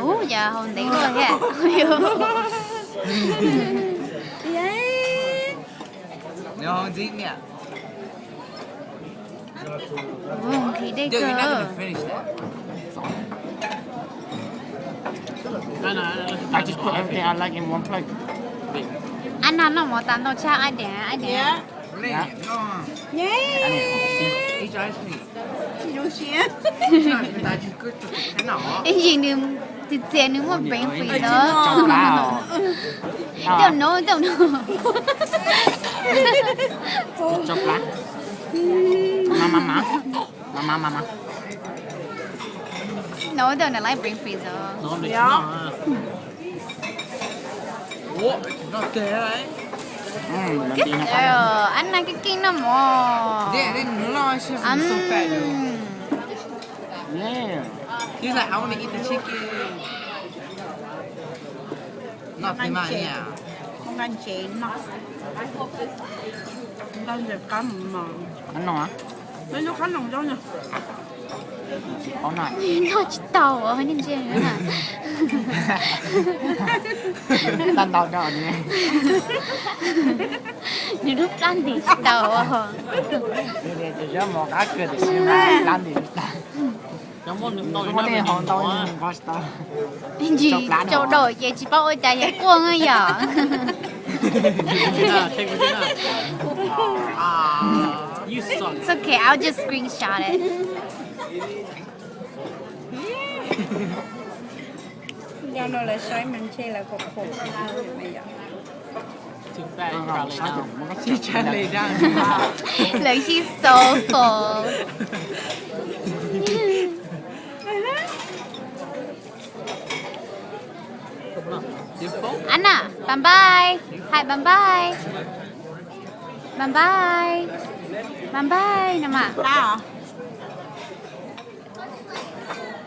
Ub, yog hau ntev luaj thiab. Ua nqhis dej kawg. Ab, noj mov tas ntau tshaj ab deev ab deev. Ib yim nws txias txias nws muaj brain freeze os. Don't know, don't know. No, don't know, like brain freeze os. Ab na, keej keej noj mov. Nqa ntses noj, nqa ntses qab mus mos. Noj tsis tau, nej ntsia, nws lub plab ntim tsis tau. Ntsis tsau dau ces tsis paub ua cas yog quaj yom. It's okay, I'll just screenshot it. Nco no lawv saib mas ntshe lawv pom pom. Lawv sib xaus pom. Ab na, bye bye, hais bye bye, bye bye, bye bye no mas.